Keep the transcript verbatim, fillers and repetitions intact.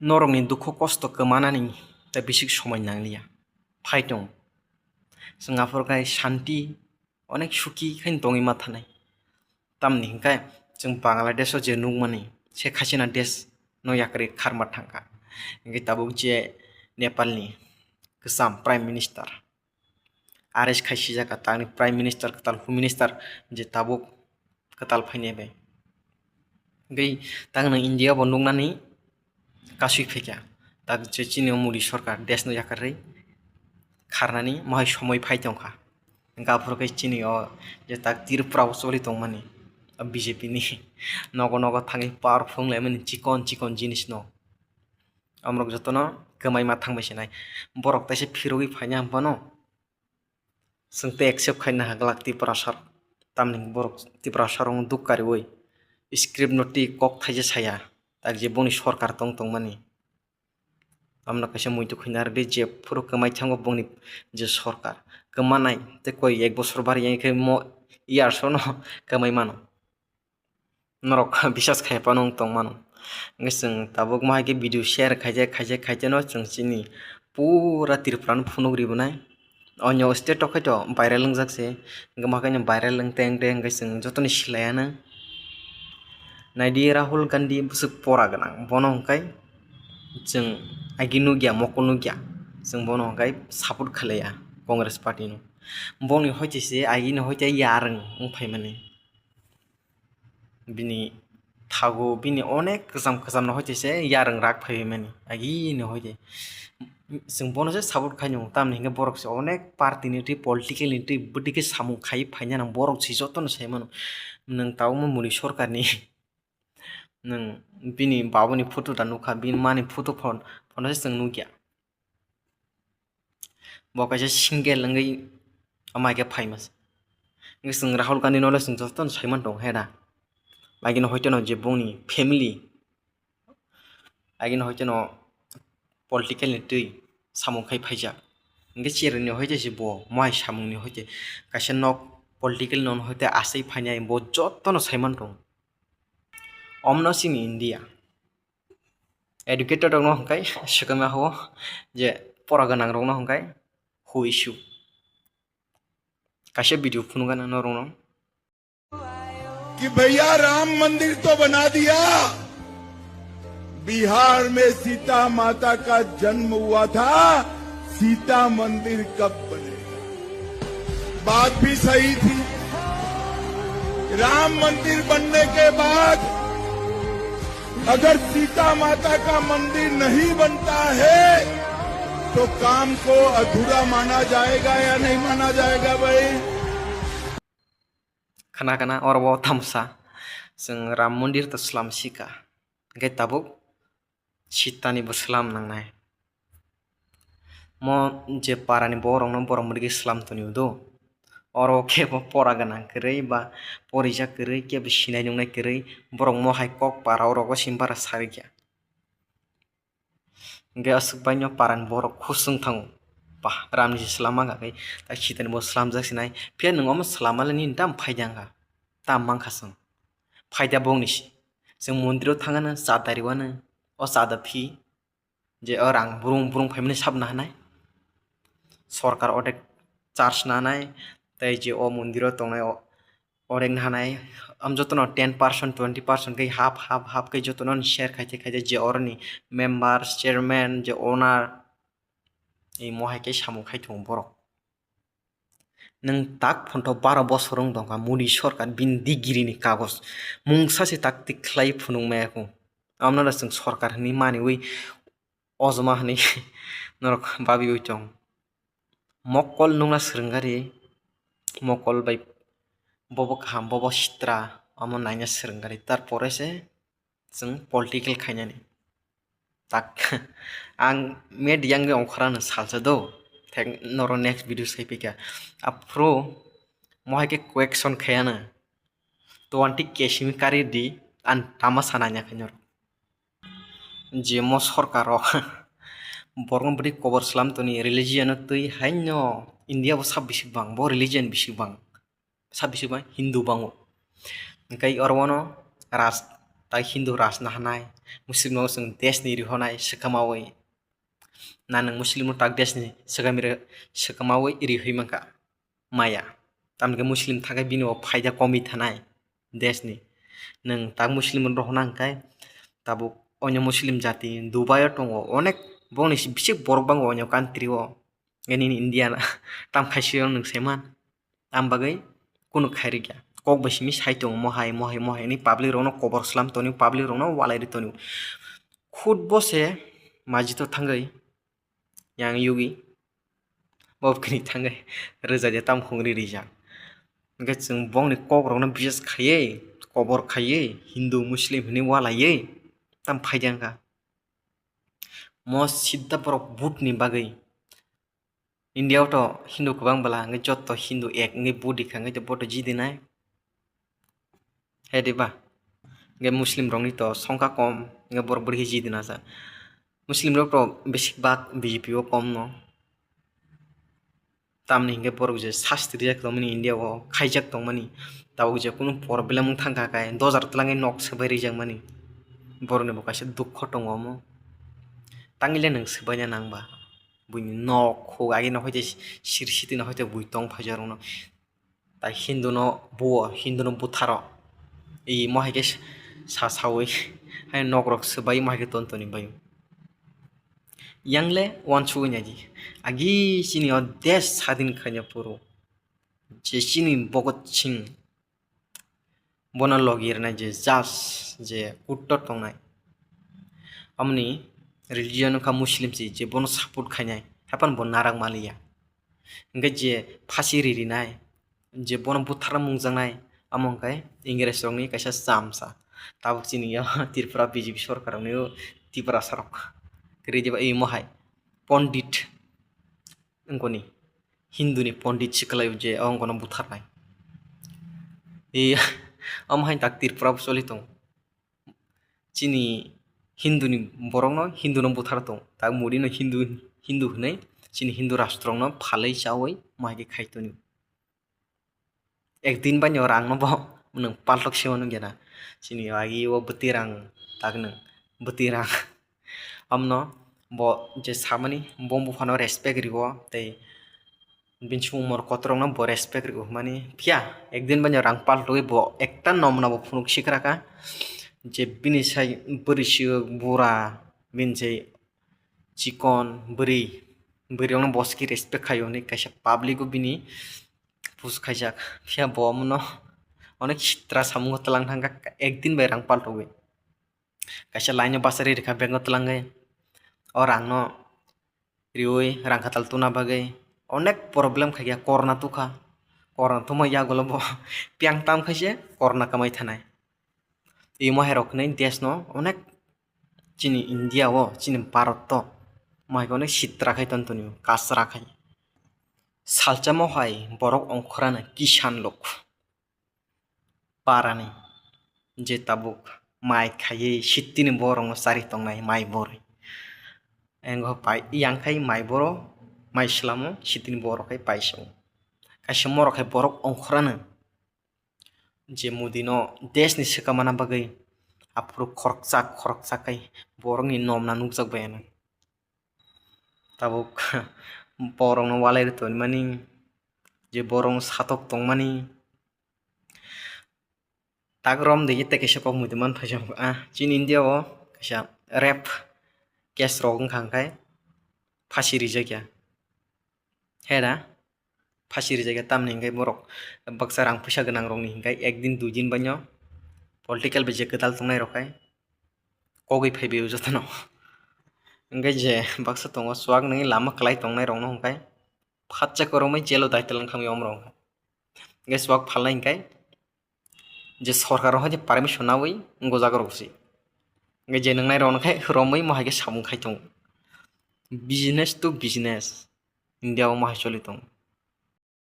Norokni dukhu kosto kwmanani tei bisik somoi nangliya. Phai tong. Chwng aphuru khe shanti, onek suki khe tongwi ma thanai. Tamni hwnkhe chwng Bangladesh-o je nukmani, Sheikh Hasina desh no yakarwi kharma thangkha. Hwnkhe tabuk je Nepalni kwcham Prime Minister, arrest khai sijak, tangni Prime Minister, kwtal Home Minister je tabuk kwtal phainai bai. Hwnkhe tangno India bo nuknani kasui phaikha. Tak je chini o Modi sorkar desh no yakarwi kharnani mohai somoi phai tongkha. Hwnkhe aphuru khe chini o je tak Tripura o choli tongmani o B J P ni nogo nogo thangwi powerful wnglaimani chikon chikon jinis no. Omorok jotono kwmaima thangbai sinai. Borok teisa phirogwi phaina hwnphano chwng tei accept khaina ha glak Tiprasa rok. Tamni borok Tiprasa rok duk kariwi script no twi kok thaisa saya, tak je boni sorkar tong tongmani. Tamno kaisa muitu khuina rwdi je phuru kwmai thango bongni je sorkar. Kwmanai tei koi ek bosor bari yang khe mo years ono kwmai mano. Norok bisas khai phano wng tong mano. Hwnkhe chwng tabuk mo hai khe video share khaijak, khaijak, khaijak no chwng chini pura Tripura no phunuk ribonai. Onyo state o khaito viral wngjak se, hwnkhe ma khe viral wng teng teng hwnkhe chwng jotoni silai anw. Naidi Rahul Gandhi bwswk pora gwnang, bono hwnkhe chwng agi nukya, mokol nukya, chwng bono hwnkhe support khlaiya Congress party no. Boni hoite se agini hoite yarwng wng phaimani. Bini thago bini onek kwcham kwcham no hoite se yarwng rak phaiwi mani agini hoite. Chwng bono se support khai nung tamni hwnkhe borok se onek party ni twi political ni twi bwdikhe samung khai phaina nang borok se jotono sai mano. Nwng tabukma Modi sorkar ni nwng bini babuni photo da nukha, bini mani photo phone phone se chwng nukya. Bo kaisa single wngwi amai khe phaima se. Wngkhe chwng Rahul Gandhi no le chwng jotono saiman tongo he da. Agini hoite no je bongni family, agini hoite no political ni twi samung khai phaijak. Hwnkhe cheroni hoite se bo mohai samungni hoite kaisa nok political no hoite asai phainai bo jotono saiman tongo. Omno chini India. Educated rokno hwnkhe swkangma hao je pora gwnang rokno hwnkhe who issue. Kaisa video phunukgana norokno. कि भैया राम मंदिर तो बना दिया, बिहार में सीता माता का जन्म हुआ था, सीता मंदिर कब बनेगा? बात भी सही थी। राम मंदिर बनने के बाद अगर सीता माता का मंदिर नहीं बनता है तो काम को अधूरा माना जाएगा या नहीं माना जाएगा भाई? Khana khana oro bo tamsa chwng Ram Mandir to slam sika, hwnkhe tabuk Sitani bo slam nangnai. Mo je parani borokno borok mwdwgwi slam toni udo. Oro khe bo pora gwnang kwrwi ba porijak kwrwi kebo sinai nungnai kwrwi borok mo hai kok para orogo simpara sarikya. Hwnkhe aswk baino parani borok khusung thango. Bah, Ramni se slam mankha khe, tak Sitani bo slamjak sinai. Phiya nwng omo slamale nini tam phaidi wngkha. Tam mankha chwng. Phaida bongni se. Chwng mondiro thangano, cha dariwano. O cha da phi. Je o rang brung brung phaimani sabna hanai. Sorkar odek charge nanai. Tei je o mondiro tongnai o Orek nahanai, am jotono ten percent, twenty percent khe half, half, half khe jotono share khaite, khaite je oroni members, chairman, je owner, imo hai khe samung khai tongo borok. Nwng tak phonto baro bosor wng tongkha, Modi sorkar bini degree ni kagoj mungsa se tak tik khlai phunuk maya kho. Amno da chwng sorkar hinwi maniwi ojoma hinwi norok babiwi tong. Mokol nungna swrwngari, mokol bai bobo kaham, bobo sitra, omo naina swrwngari. Tarpore se chwng political khainani. Tak, ang media wngwi ongkhorano salsa do, thek norok next video sai phika. Aphuru mohai khe question khaiano, twenty K simi kari di, ang tama sananya khainor. Je mo sorkar rok borokno bwrwi kobor slam toni religion no twi haino India bo sab bisik bang, bo religion bisik bang, sab bisik bang Hindu bango. Hwnkhe oro wano ras-, tak Hindu raj nahanai, Muslim no chwng desh ni rihonai swkamawi. Na nwng Muslim no tak desh ni swkami re-, swkamawi rihoi mankha maya. Tamni khe Muslim thangkhe bini o phaida komwi thanai desh ni. Nwng tak Muslim rohona hwnkhe tabuk onyo Muslim jati Dubai o tongo, onek bongni bisi borok bango onyo country o. Nini India na tam khaisio nwng saiman. Tam bagwi kunu khairikya. Kok bai simi sai tongo mohai, mohai, mohai ni public rokno kobor slam tonwi, public rokno walai ri tonwi. Khud bo se majito thangwi yang yugi. Bo bwkhwni thangwi rwja de tam khungri rijak. Hwnkhe chwng bongni kok rokno bises khaiwi, kobor khaiwi, Hindu, Muslim hinwi walaiwi tam phaidi wngkha. Mo sidda borok vote ni bagwi. India o to Hindu kwbang bwla, hwnkhe joto Hindu ek wngwi vote rikha, hwnkhe to vote jidinai. He diba? Hwnkhe Muslim rokni to songkha kom, hwnkhe borok bwrwi khe jidina sa. Muslim rok to besik bak B J P o kom no. Tamni hwnkhe borok je sasti rijak tongmani India o, khaijak tongmani, tabuk je kunu problem wng thangkha khe dojar twlangwi nok swbai rijakmani, borokni bo kaisa dukho tongo omo. Tangile nwng swbaina nangba, buini nok huk agi no hoite sir siti no hoite bui tong phaijak rokno. Tai Hindu no buo, Hindu no butharo. Imo hai khe sa sawi hai nok rok swbai imo hai khe ton toni bai. Yang le uansugwi naidi. Agi chini o desh sadin khaina phuru je chini Bhagat Singh bono logi rwnai je judge je court o tongnai. Amoni religion wngkha Muslim si je bono support khainai. Haphano bo narak maliya. Hwnkhe je phasi ririnai, je bono butharna mungjaknai, amo hwnkhe Ingres rokni kaisa chamsa. Tabuk chini yo Tripura B J P sorkar rokni o Tiprasa rok. Kwrwi diba imo hai Pondit wngkoni Hindu ni Pondit sikwlai je o wngkano butharnai. Amo hai tak Tripura bo choli tongo. Chini Hindu ni borok no Hindu no buthar tong, tak Modi no Hindu, Hindu hwnwi chini Hindu rastro no phalwi chawi amo hai khe khai tongo. Ekdin bai no rang no bo nwng paltok se manu gena. Chini agi o bwtwi rang tak nwng bwtwi rang. Amno bo je samani bo buphano respect rigo tei bini sumung mor kotorokno bo respect rigo hwnmani. Phiya ekdin bai no rang paltogwi bo ekta nomna bo phunuk sikra kha je bini sai bwrwi siyok bura bini sai chikon bwrwi, bwrwi rokno bo se khe respect khaio hwnwi kaisa public o bini post khaijak. Phiya bo omono onek sitra samungo twlang thangkha ekdin bai rang paltogwi. Kaisa line o bachari rikha bag no twlangwi. O rang no riwi rang khatal tuna bagwi onek problem khaikha, korna tukha. Korna tuma yagulo bo piyang tam khaise korna kamai thanai. Imo hai rok hwnwi desh no onek chini India o, chini Bharat o mai khe onek sitra khai ton tonio, kasra khai. Salchamo hai borok ongkhorano kisan lok. Parani je tabuk mai khaiwi sitini borokno chari tongnai mai borwi. Engo pai yang khai mai boro mai slamo sitini borok khai paisao. Kaisa morok khai borok ongkhorano je Modi no desh ni swkamana bagwi aphuru khoroksa khoroksa khai borokni nomna nukjak bai ano. Tabuk borokno walai rw tonmani je borokno satok tongmani. Tak rom de tei kaisa kok muitu man phaisa ah chini India o kaisa rape case rok wngkha hwnkhe phasi rijak ya. He da phasi rijak ya tamni hwnkhe borok baksa rang puisa gwnang rokni hwnkhe ek din dui din baino political bai je kwtal tongnai rok khai kogwi phaibai o jotono. Hwnkhe je baksa tongo chuak nungwi lama kwlai tongnai rokno hwnkhe phatsa kwrwngwi jail o dai twlang thangwi om rok hwnkhe chuak phalnai hwnkhe je sorkar rok hai permission nawi gojak rok se. Hwnkhe je nwngnai rok no khe romwi mo hai khe samung khai tongo. Business to business India o mo hai choli tongo.